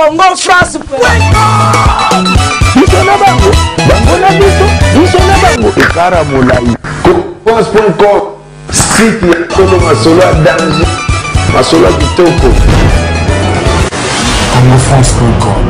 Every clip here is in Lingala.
Congo France Biso na bango, bango na biso, biso na bango. Ekara molai. France.com site ya solo masolo ya danger, masolo ya kitoko. CongoFrance.com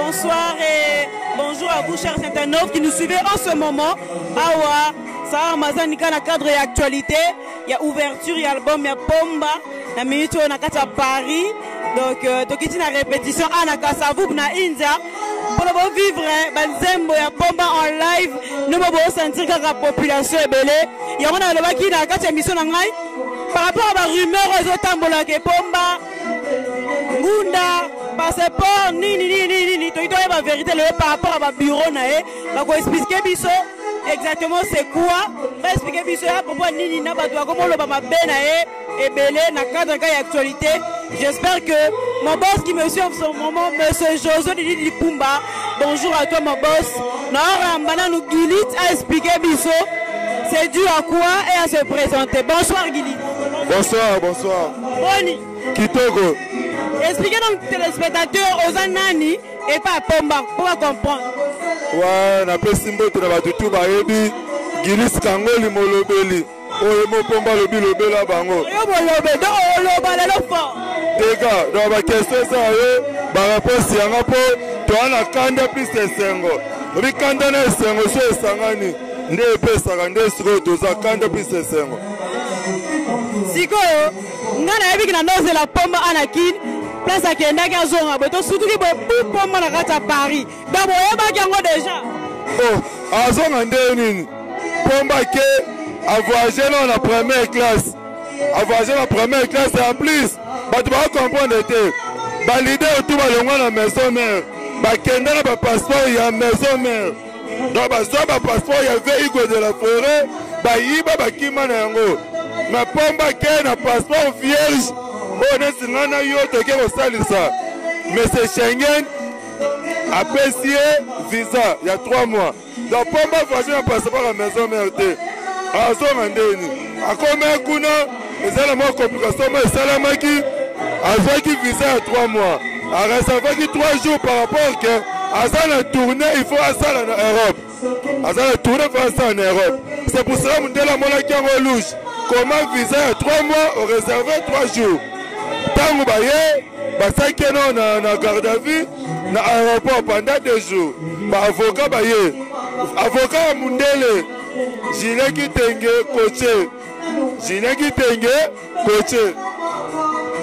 Bonsoir et bonjour à vous chers internautes qui nous suivez en ce moment. Awa, Sarah Mazanika na cadre et actualité, il y a ouverture, il y a album, il y a Pomba, na minute oyo na kati ya Paris. Donc euh, tokiti na répétition a na Kasavubu na India mpona bovivre banzembo ya Pomba en live nde mo bosentir kaka population ebele yango nalobaki na kati ya émission na ngai par rapport à barumeur oyo ezotambolaka epomba ngunda passeport nini nini nini nini toki toyeba vérité lelo par rapport à babureau na ye bakoexplike biso exactement c'est quoi baexplike biso ya propos nini na bato bakomoloba mabe na ye ebele na cadre ka ya actualité j'espère que mon boss qui me suit en ce moment monsieur Josué Didi Lipumba bonjour à toi mon boss naoramba nanu Gilit a expliqué biso c'est dû à quoi et à se présenter bonsoir Gilit bonsoir bonsoir boni kitoko expliquez donc téléspectateurs oza nani et pas pomba pour comprendre ouais napesi mbote na bato tu bayebi gilis kangoli molobeli oyo mopomba alobi lobela bango yo bolobe donc oloba lelo fort teka donc baquestion eza yo bareponse yanga mpo toa na kanda plus esengo obi kanda na esengo so esangani nde epesaka nde sikoyo toza kanda plus esengo sikoyo ngai nayebiki na nozela pomba ana kin place akendaki azonga boye tosutuki boye bu pomba na kati ya paris donc boyebaki yango deja oh azonga nde nini pomba ke avoyage nao na première classe avoyage na première classe en plus bato bakocomprendre te balider tu balongwa na maison mare bakenda na bapasseport ya maison mare donc bazwa bapasseport ya veigo de la forêt bayiba bakima na yango na pomba ke na passeport vierge oyo neti ngai na yo toke kosalisa monsieur schengen apesi ye visa ya 3 mois donc pomba voyage na passeport ya maison mare te azonga ndeni akomaki kuna eza na mwa complication mo esalamaki azwaki visa ya 3 mois areservaki 3 jours par rapport ke aza na tournée il faut asala na europe aza na tournée faut asala na europe c'est pour cela mondele amonaki yango louche comment visa ya 3 mois oreserve 3 jours ntango baye basalaki ye nao na, na garde à vue na aéroport pendant deux jours baavocat baye avocat ya mundele julien kitenge koche julien kitenge koche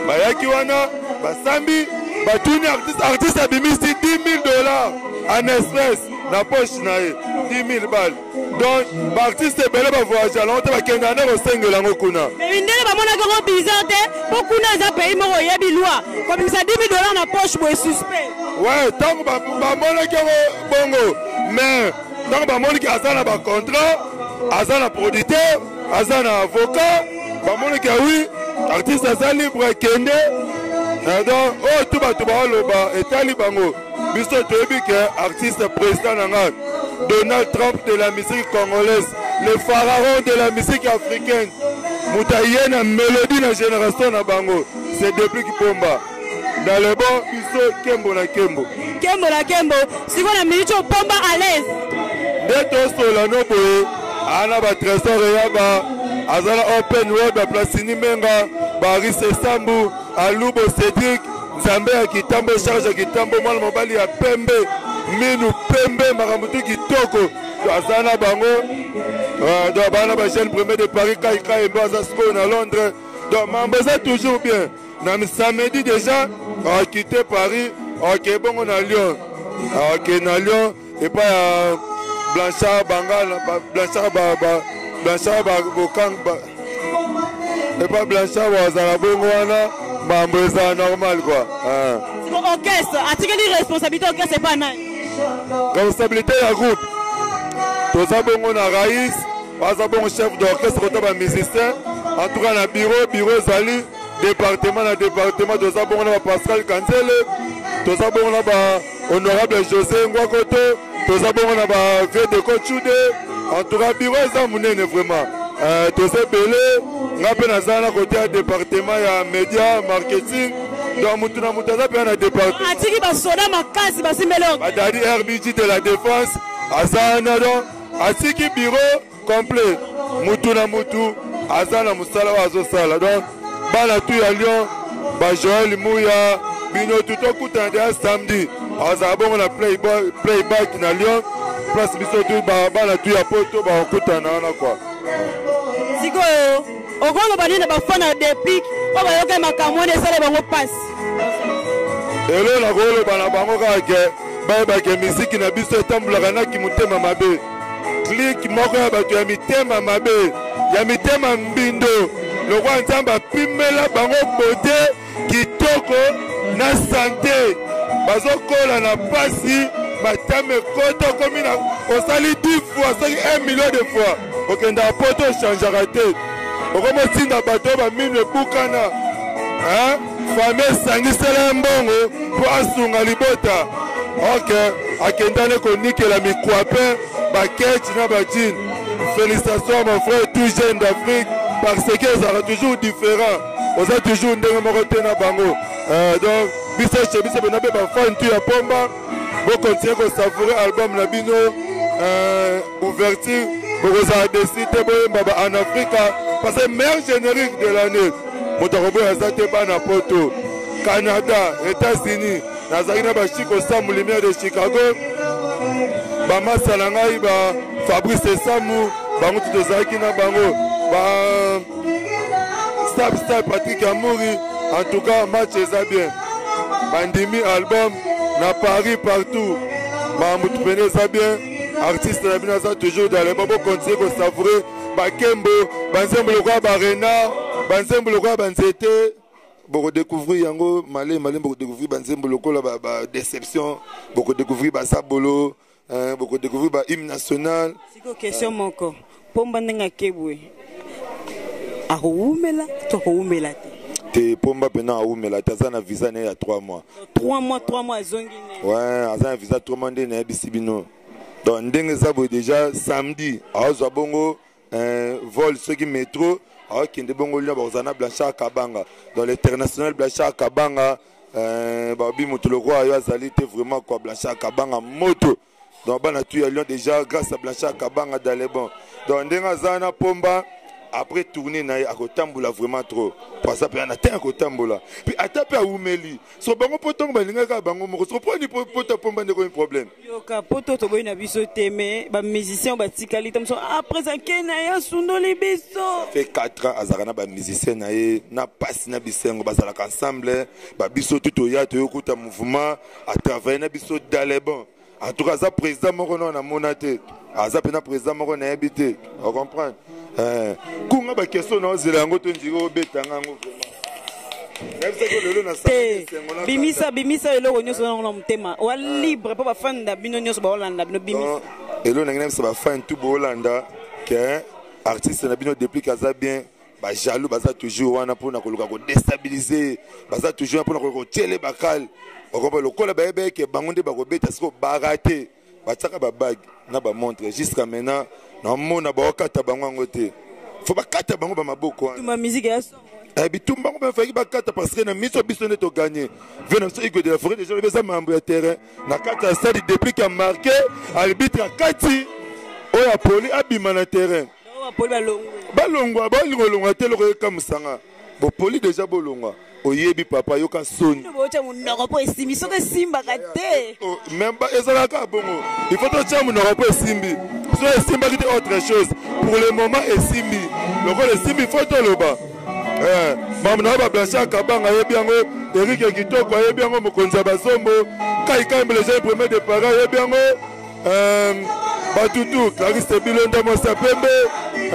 bayaki wana basambi batuni artiste artiste abimisi 10 000 dollars en espèce. na poche na ye 10 000 balles. Donc baartiste ebele bavoyage yango te, bakendaka nde kosengela yango kuna. Mindele bamonaki yango bizarre te, mpo kuna eza pays moko oyebi loi, kobimisa 10 000 dollars na poche boye suspect. Ouais, ntango bamonaki yango bongo, mais ntango bamoniki aza na bacontrat, aza na producteur, aza na avocat, bamoniki oui, artiste aza libre akende. Donc oyo tu bato baoloba etali bango. Biso toyebi ke artiste président na ngai Donald Trump de la musique congolaise, le pharaon de la musique africaine, moto aye na mélodie na génération na bango, c'est Deplick Pomba. Dans le bon, biso kembo na kembo, kembo na kembo. Sikoyo na minute oyo Pomba à l'aise. Nde tosola no boye, ana ba Trésor Eyaba, aza na open world, ba Platini Menga, Baris Esambu, Alubo Cédric, Nzambe ya kitambo, charge ya kitambo, mwana mobali ya pembe, minu pembe, makambo tu kitoko, aza na bango. Donc bana ba jeune premier de Paris, Kai Kai mbo aza sikoyo na Londres. Donc mambo eza toujours bien. Na samedi déjà akite Paris, ake bongo na Lyon, ake na Lyon epai ya Blanchard Bangala, Blanchard ba, ba, Blanchard ba, Bokang, ba, epai Blanchard bazala bongo wana, mambo eza normal quoi. Orchestre atikeli responsabilité, orchestre epai nani? Responsabilité ya groupe, toza bongo na Raïs, baza bongo chef d'orchestre, kota ba musicien. En tout cas na bureau, bureau ezali département na département, toza bongo na ba Pascal Kanzele, toza bongo na ba honorable José Ngwakoto, toza bongo na ba vieux de Kochude. En tout cas bureau eza monene vraiment. Toza ebele, nga mpe naza na côté ya département ya média marketing. Donc mutu na mutu aza mpe na département. Atiki basoda makasi basimbeli badadi RBG de la défense aza wana. Donc atiki bureau complet, mutu na mutu aza na mosala oyo azosala. Donc bana tu ya Lyon, ba Joël Mouya, bino tu tokutana deya samedi, azala bongo na playback na Lyon, place biso tu bana tu ya poto bakokutana wana quoi. Sikoyo okoloba nini na bafana ya Deplick oyo bayoka makambo wana esala bango mpasi? Elo nakoloba na bango kaka ke bayebake miziki na biso etambolaka naki motema mabe, klike moko ya bato ya mitema mabe, ya mitema mbindo, lokola Nzambe apimela bango bote kitoko na sante, bazokola na pasi, matama ekota, okomi na osali 10 fois soki 1 million de fois, okendaka poto ochangeaka te, okomi otinda bato oyo baminu ebukana, famille esangisela ye mbongo mpo asunga libota. Ok, akendani konikela mikwape, baketch na bajine. Félicitations mon frère, tout jeune d'Afrique, parce que ezalaka toujours différent, oza toujours ndenge moko te na bango. Donc biso chez biso bena mpe bafan tu ya Pomba, bokontinue kosavoure album na bino. Ouverture bokozala desi te, boyemba ba en Afrika, parce que meilleur générique de l'année, moto akoboya aza te. Bana poto, Canada, États-Unis, nazalaki na bachiko Samu, lumière de Chicago, bamasa na ngai ba Fabrice Esamu, bango tu tozalaki na bango, ba Stab Stab Patrick Amouri. En tout cas match eza bien, bandimi album na Paris, partout, makambo pene eza bien. Artiste na bino aza toujours dans les bons, bokontinue kosavoure bakembo, banzembo lokola barenard, banzembo lokola banzete, bokodécouvrir yango male male, bokodécouvrir banzembo lokola badéception, bokodécouvrir basabolo, bokodécouvrir bahymne national. Siko question moko, Pomba ndenge akebwe, akowumela to akowumela te? Te, Pomba mpena awumela te, aza na visa na ye ya 3 mois. 3 mois, 3 mois ezongi ne? Ouais, aza na visa 3 mois nde nayebisi bino. Donc ndenge eza boye, déjà samedi aozwa bongo vol, soki métro, aokende bongo Lyon, bakozala na Blanchard Kabanga, dans l'international Blanchard Kabanga. Babi moto lokola yo azali te vraiment quoi, Blanchard Kabanga moto. Donc bana tu ya Lyon, déjà grâce à Blanchard Kabanga dans les bons. Donc ndenge aza na Pomba, après tourner na ye akotambola vraiment trop, po aza mpe na te akotambola, puis ata mpe awumeli so bango mpo ntongo balingaka kaka bango moko, so mponi poto Pomba nde komi problème. Yoka, poto toboyi na biso te, mais bamusicien batikali ta moso après ake na ye asundoli biso. Fait 4 ans azalaka na bamusicien na ye, na pasi na bisengo bazalaka ensemble. Babiso tu toya toyokuta mouvement, atravaille na biso dans les bons. En tout cas aza président moko nao namona te, aza mpena président moko nayebi te, ocomprendre eh, kunga baquestion naozela yango to ndiki obetanga yango te. Bimisa, bimisa eloko nyonso nango na motema oa libre mpo bafani na bino nyonso baolanda bino. Bimisa eloko nangi nayebisa bafani tu boolanda ke artiste na bino Deplick aza bien. Bajaloux baza toujours wana mpona koluka kodestabilize, baza toujours wana mpona koluka kotiele bakale okompa lokola bayebi eke bango nde bakobeta. Siko barate batiaka babague na bamontre jusqu'à maintenant naomona baokata bango yango te. Fo bakata bango bamaboko wana. Bitumba yango bafaki bakata parce que na miso biso nde toganye ve na biso Igwe de la Forêt. Déjà lobi eza mambo ya terrain na kati ya stade. Depuis ka marqué, arbitre akati oyo apoli abima na terrain. Balongwa, balinga olongwa te. Eloko ekamusanga, bopoli deja, bolongwa. Oyebi papa, yoka soni. Botya monoko mpo esimbi, soki esimbaka te. Mais ezalaka bongo, il faut totya monoko mpo esimbi. So esimbaki te, autre chose. Pour le moment esimbi, lokola esimbi faut toloba. Mamu na bablanchard Kabanga ayebi yango, Erike Kitoko ayebi yango, mokonzi ya bazombo Kaikambe, le jeune premier de Paris ayebi yango, batutu Clarisse Bilonda, mwasi ya pembe,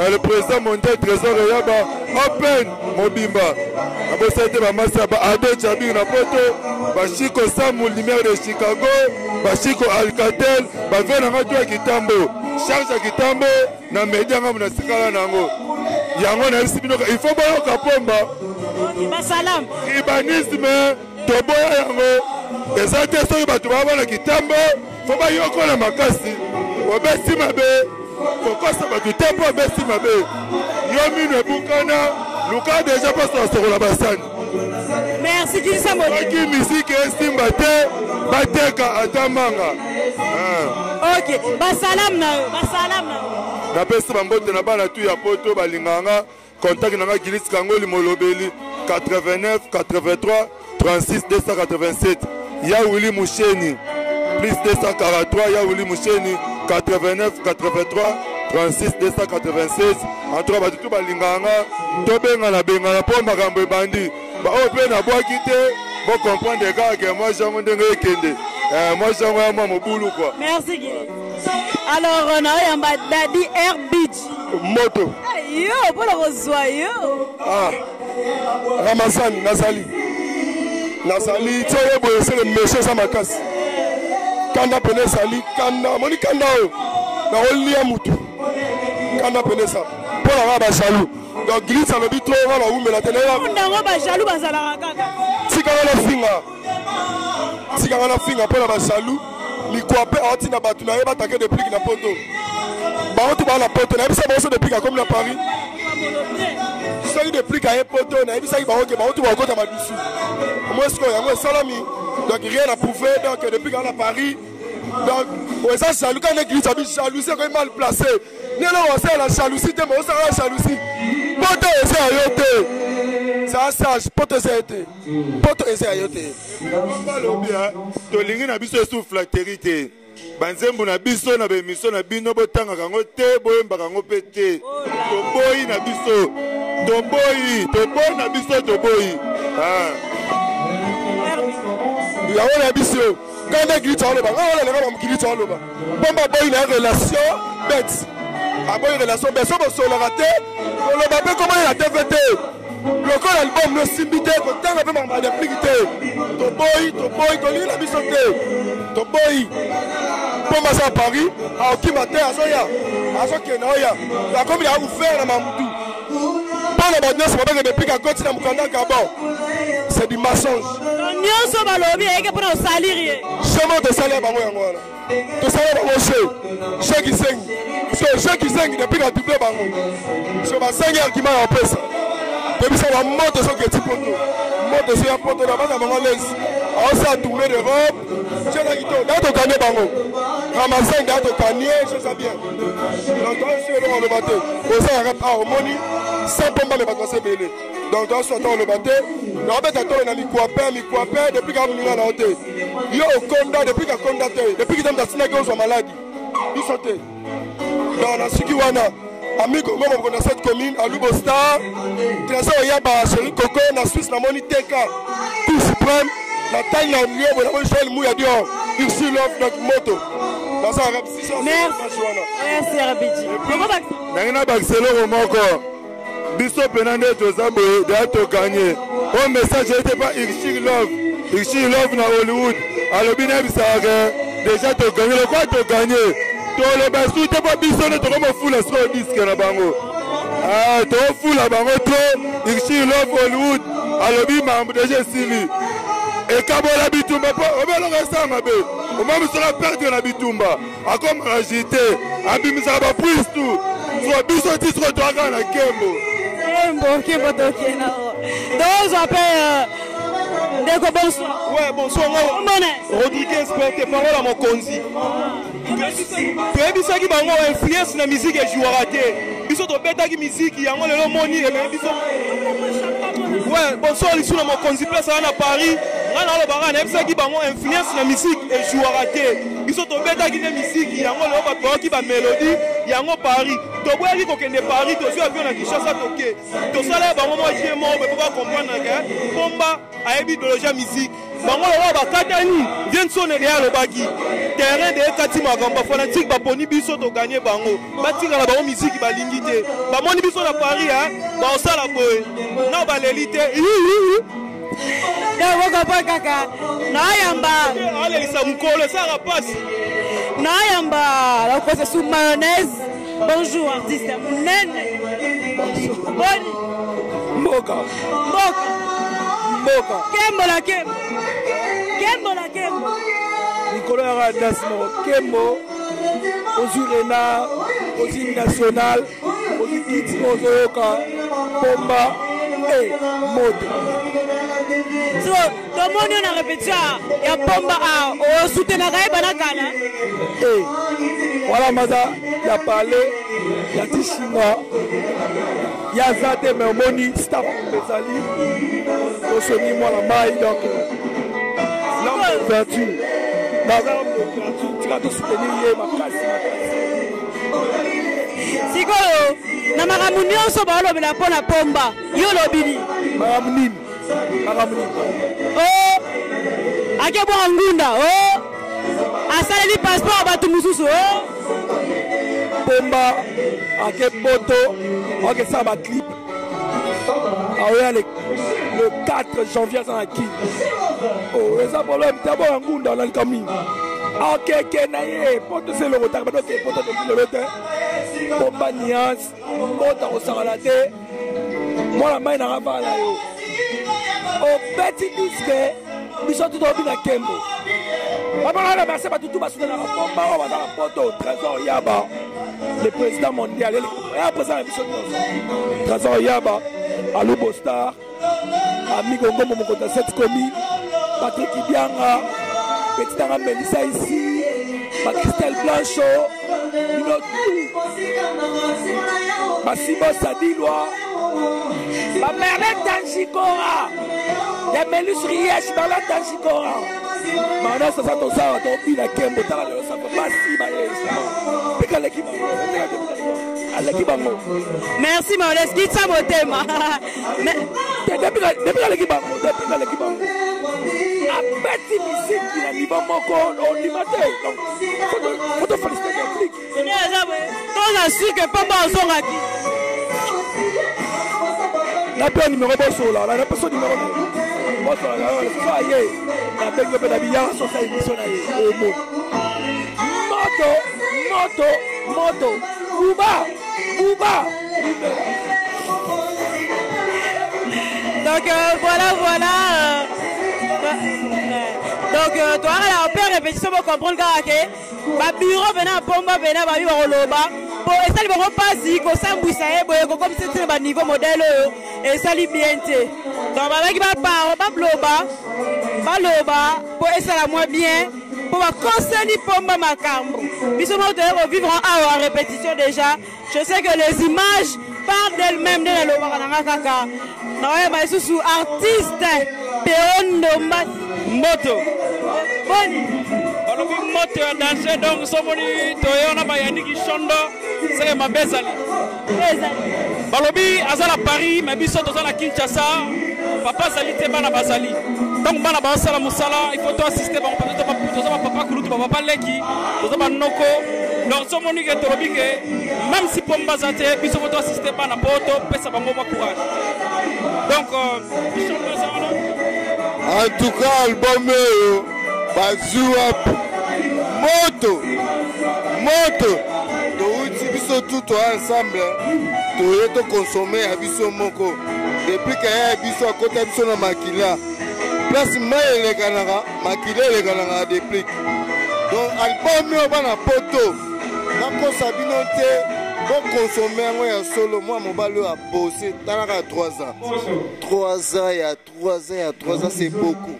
le président mondial Trésor Eyaba, open mobimba. Nabosani te bamasi ya ba Ado Jabir na Poto, bashiko Samu Lumière de Chicago, bashiko Alcatel, bavie nanga to ya Kitambo, charge ya Kitambo na media ngambo na sikala na yango. Yango nayebisi bino, il faut boyoka Pomba. Basalam. Tribalisme toboya yango eza te. Soki bato baa bana Kitambo, fo bayokola makasi. Obesi mabe, kokosa bato te mpo obesi mabe. Yo mino ebukana, luka deja mposo basokola basani. Merci Kinsa. Soki misiki esimba te, bateka ata manga. Ok, basalam na yo, basalam na yo. Napesi bambote na bana tu ya Poto balingaka nga. Contact na nga, Gilis Kangoli Molobeli, 89 83 36 287. Ya Willi Musheni, plus 243. Ya Willi Musheni, 89 83 36 296. En tout cas bato tu balingaka nga, tobengana bengana mpo makambo ebandi. Baoyo mpe nabwaki te, bocomprendre kaka ke mwa jango ndenge ekende, mwa jango ya mwa mobulu kua. Merci Gili. Alors naoyamba Dadi Airbij. Moto. Yo mpona kozwa yo. Ah, Ramazani, nazali ti oyo boye esele meshe eza makasi. Kanda pene ezali kanda, amoni kanda oyo nakolia mutu. Kanda pene eza mpo na nga bajaloux. Donc Glis alobi tro nga nawumela te. Nango bajaloux bazalaka kaka. Tikanga na finga, tikanga na finga mpo na bajaloux. Mikwa mpe aotinda bato na ye batake Deplick na Poto. Bango tu baa na Poto, nayebisa bango so Deplick akomi na Paris, soki Deplick aye Poto, nayebisaki bango ke bango tu bakokota madusu. Omoi sikoyo yango esalami. Donc rien à prouver. Donc Deplick aa na Paris, donc eza jaloux kaka nde Glitch abi jalousie ekoki mal placé. Nde eloko osala jalousie te, ma osala jalousie. Poto eza ya yo te, za sage. Poto eza ye te, poto eza ya yo te. Balobi tolingi na biso esu flatterie te. Banzembo na biso na baemission na bino, botangaka yango te, boyembaka yango mpe te. Toboyi na biso, toboyi, toboyi na biso, toboyi yango na biso. Kanda Giliti aloba, nga wana nanga mamu Giliti aloba pomba aboyi na relation bete, aboyi relation bete. So bosololaka te, koloba mpe komona na TV te. Lokola album nosimbi te, kotanga mpe makambo ya Deplick te. Toboyi, toboyi, tolingi na biso te, toboyi. Pomba aza Paris, aokima te, azoya, azokende oya akomi na ouvert na mamutu mpo na bato nyonso babenge Deplick akoti na mokanda Gabon. C'est du mensonge. Nyonso balobi eyeke mpona osaliri ye. Semo tosali ya bango yango wana, tosala bango je kisengi so je kisengi depuis na double bango so basengi argument ya kopesa. Toyebisa bamoto soki eti Poto, moto so ya Poto na bana bango lesi aosala tourne de robe eza kitoko. Da tokanie bango Ramazan, da tokanie eza bien. Donc toasi eloko aloba te, ozalaka a omoni sans pomba me bato basa ebele. Donc toasi ata oloba te, naobeta tolo na mikwape mikwape. Depuis kaka moninga na yo te, yo okonda depuis kakonda te, depuis kitambo atinaki ozwa maladi biso te. Donc nasuki wana. Amigo moko moko na cette commune, Alubo Star, Trésor Oyaba, Chéri Coco na Suisse, namoni Teka Cour suprême na tali na lio boye, namoni Joel Muya Dior, Ursi Love. Donc moto. Basalaka Merci Rabiji. Ndenge nabakisa eloko moko, biso mpena nde toza boye deya toganye. Oyo message ete pa Irshik Love, Irshik Love na Hollywood alobi nayebisaka ke deja toganye. Lokola toganye, toloba esu te, mpo biso nde tokomofula sikoyo diske na bango. Ah, tofula bango trop. Irshik Love Hollywood alobi mambo deja esili, ekabola bitumba, mpo obi eloko esala mabe. Omami soki aperdre na bitumba, akomaka agite, abimisaka baprise tout. So biso ti sikoyo toyaka na nkembo. Nkembo, nkembo, tokenda tozwa mpe. Ndeko, bonsoir. Ouais, bonsoir. Omone. Rodriguez, porte-parole ya mokonzi. Toyebisaki bango influence na musique ejouaka te. Biso tobetaki musique yango, lelo moni ememi biso. Ouais, bonsoir lisu na mokonzi, place aya na Paris. Ngai nalobaka, nayebisaki bango influence na musique ejouaka te. Biso tobetaki nde musique yango, lelo bato bayoki bamélodie yango. Paris, toboyaki kokende Paris, tozwi avion na Kinshasa, toke tosala ya bango mwa jeu moko boye mpo bacomprendre ke Pomba ayebi idéologie ya musique. Bango lokola bakatani vie nsone de alobaki terrain de ekati makambo. Bafanatike baponi biso, toganye bango, batikala bango miziki balingi te. Bamoni biso na Paris, baosala boye na baleli te. Donc okopo kaka naayamba. Alelisa mokolo esalaka mpasi. Naayamba bakosa sous mayonnaise. Bonjour artiste monene, boni? Mboka. Mboka. Mboka. Kembo na kembo, kembo na kembo. Likolo yaka danse moko kembo. Ozwi renard, ozwi national, ozwi kiti, ozoyoka pomba e moto. So tomoni yo na répétition ya Pomba, a osoutenaka ye bana kala. E wana maza ya parle ya tishinga ya aza te, me omoni staff ezali tosoni mwana mai. Donc l'homme d'ouverture, naza l'homme d'ouverture, tika tosoutenir ye makasi makasi. Sikoyo na makambo nyonso baolobela mpo na Pomba, yo olobi nini? Makambo nini? Makambo nini? O akebwaka ngunda, o asaleli passeport bato mosusu o. Pomba ake poto, akesala baclip, aoya le 4 janvier, aza na Kini. Oh, eza problème te. Aboka ngunda na likambo nini? Akeke na ye poto se eloko taka bato ake poto depuis lelo te. Pomba nuance mbota kosakana te. Mwana mai nanga vala na yo, obeti disque, biso tu tobi na nkembo. Babanga na base bato tu basutenaka Pomba oyo baza na poto. Trésor Yaba, le président mondial, ya président na biso nyonso, Trésor Yaba, Alubo Star, Amigo Ngombo, mokonzi ya 7 commune, Patrik Ibianga, petit nanga Melisa ici, Bacristel Blancho, bino tout, Basimo Sadilwa, Bamerlin Tanjikora ya Melus Riesh, Merlin Tanjikora mana sasa tozawa tobina kembo. Tala lelo safa basi bayesa pika aleki bango, aleki bango. Merci Maoles, kitsa motema. Depuis aleki bango, depuis aleki bango, abeti misiki na niveau moko ondima te. Donc faut toféliciter Déplick. Toza sûr que Pomba ozongaki. Nape numéro bosola, napeso numéro bosola so aye, nabengi mpe na biyaka sosa émission na ye omo moto moto moto buba buba. Donc voilà, voilà. Donc toyaka na mpe répétition, bocomprendre kaka ke babureau pena Pomba pena babi bakoloba po esali bango mpasi kosambwisa ye boye, kokomisa ntina baniveau modèle oyo esali bien te. Donc babaki baparo baloba, baloba mpo esala mwa bien, mpo bakoseli Pomba makambo. Biso moko toye kovivre awa répétition déjà. Je sais que les images parlent d'elles-mêmes. Nde nalobaka nanga kaka nakoyeba lisusu artiste Peo Ndomba. Moto. Boni? Balobi moto ya danger. Donc somoni toye wana bayandiki shondo seke mabe ezali. Ezali. Balobi aza na Paris, me biso toza na Kinshasa. Papa azali te, bana bazali. Ntango bana baosala mosala, il faut to assister bango parce que toza bapapa kulutu, bapapa leki, toza banoko. Donc somoni ke tolobi ke même si Pomba aza te, biso faut to assister bana mpo topesa bango mwa courage. Donc aza wana. En tout cas, album oyo bazwi wapi moto moto, touti biso tu toya ensemble, toye tokonsome ya biso moko. Depuis kaya ya biso akota biso na makila, place mai elekanaka, makila elekanaka ya Deplick. Donc album oyo, bana poto, nakosa bino te, bokonsome yango ya solo. Mwa mobali oyo abose, talaka 3 ans, 3 ans ya 3 ans ya 3 ans, c'est beaucoup.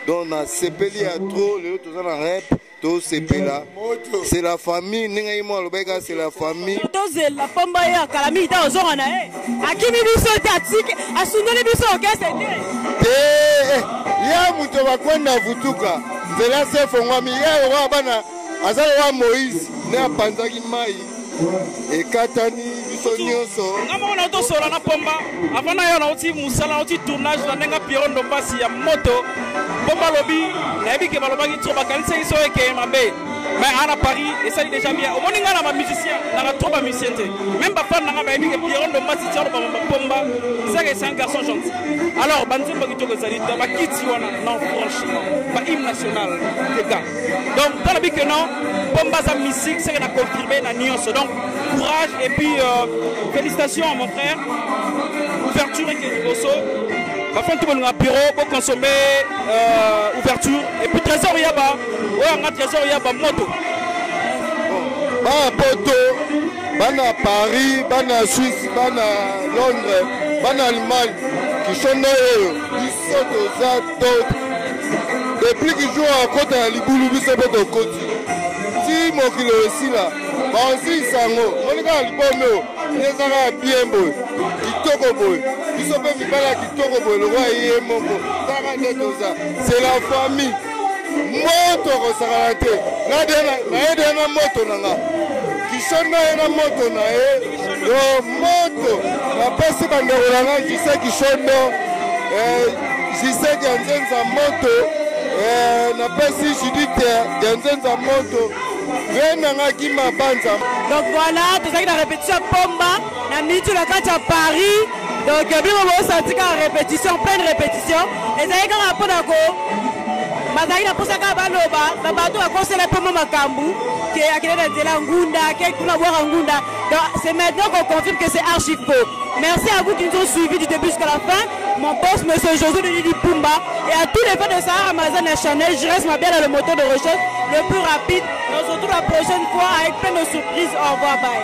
Donc nasepeli ya trop. Lelo toza na rep, tosepela, c'est la famille. Ndenge ye mo alobaki kaka, c'est la famille. Tozela Pomba ye akala mingi te, ozonga na ye, akimi biso te, atiki, asundoli biso orchestre te. Te, ye moto bakwenda vutuka nzela se efongwami. Ye lokola bana, aza lokola Moïse nde apanzaki mai ekatani biso nyonso. Nga moko na tosola na Pomba avant na yo, nauti mosala, nauti tournage na ndenge Piero Ndombasi ya moto. Pomba alobi, nayebi ke balobaki trop, bakanisaki so eke mabe, mais ana Paris esali déjà bien. Omoni ngai na bamusicien nanga trop, bamusicien te, même bafan nanga bayebi ke Piero Ndombasi tia oloba Pomba seke c'est un garçon gentil. Alors banzembo kitoko ezali to bakiti wana, non, franchement, bahymne national teka. Donc tolobi ke non, Pomba aza mystique, seke na confirmé na nyonso. Donc courage et puis félicitations à mon frère. Ouverture eke liboso, bafan to bolinga bureau, boconsommer ouverture. Et puis Trésor Yaba oyo anga, Trésor Yaba moto. Bana poto, bana Paris, bana Suisse, bana Londres, bana Allemagne, kishondo oyo biso toza to depuis kijour akota na libulu, biso mpe tokoti ti mokili esila, baosilisa yango. Moni kaka libome oyo nde eza kaka bien boye, kitoko boye, biso mpe mibali ya kitoko boye lokwa ye moko, kaka nde toza, c'est la famille. Moto akosakana te, naye deya na moto na nga, kishondo ye na moto na ye yo moto. Napesi bandeko na nga Jise Kishondo, Jise Dianzenza moto, napesi Judite Dianzenza moto ve na nga Kima Banza. Donc voilà, tozalaki na répétition ya Pomba na miniti na kati ya Paris. Donc bino bosanti kaka répétition, pleine répétition. Ezalaki kaka mpona ko bazalaki na mposa kaka baloba na bato bakosela mpe mo makambo ke akende na nzela ngunda, ake kuna bwaka ngunda. Donc c'est maintenant qu'on confirme que c'est archi faux. Merci à vous qui nous ont suivis du début jusqu'à la fin, mon boss monsieur José Denis Pumba et à tous les fans de Sahara Amazon et Chanel. Je reste ma bien dans le moteur de recherche le plus rapide. On se retrouve la prochaine fois avec plein de surprises. Au revoir, bye.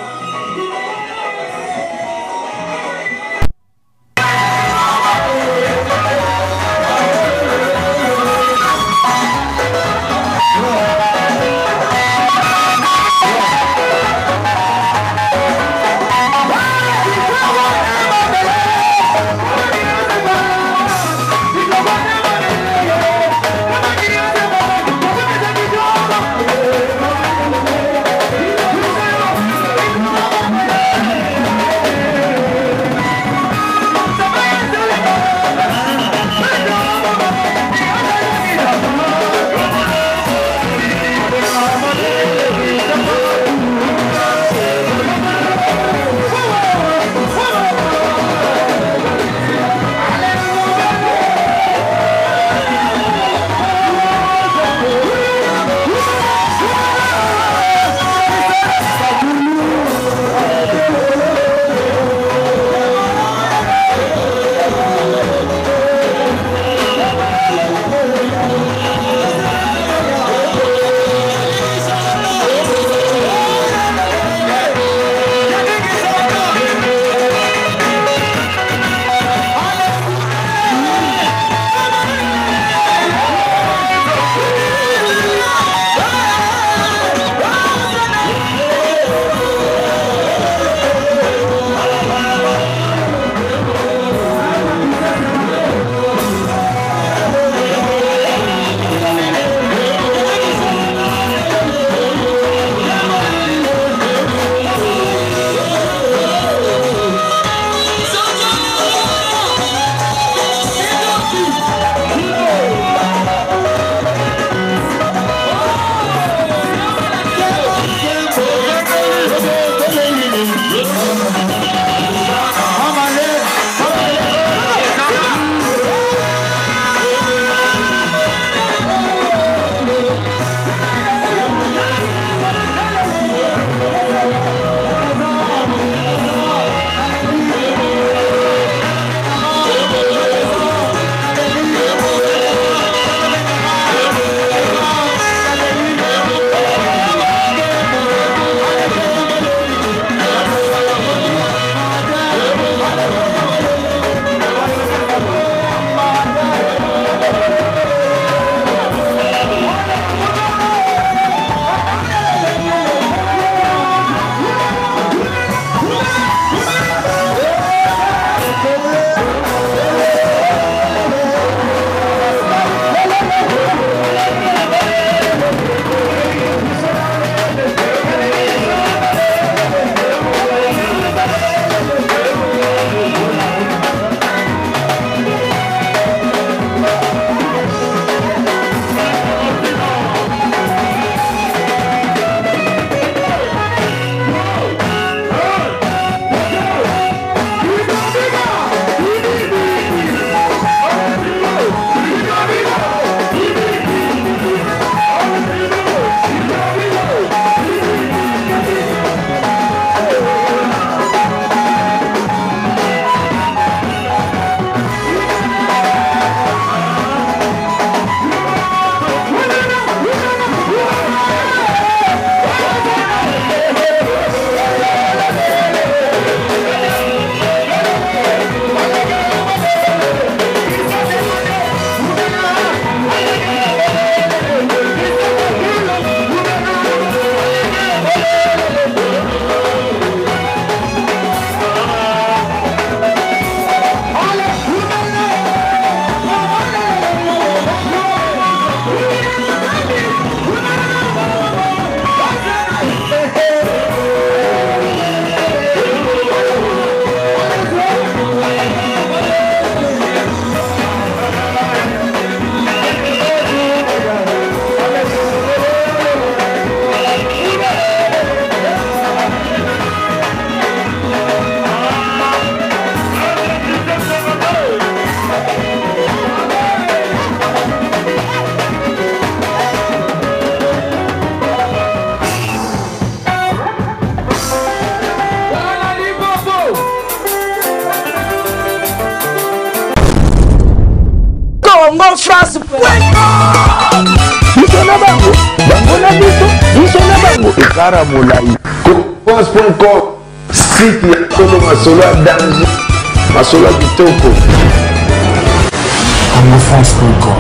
Biso na bango, bango na biso, biso na bango, ekara molai. Confiance.com, site ya solo masolo ya danger, masolo ya kitoko. Congofrance.com.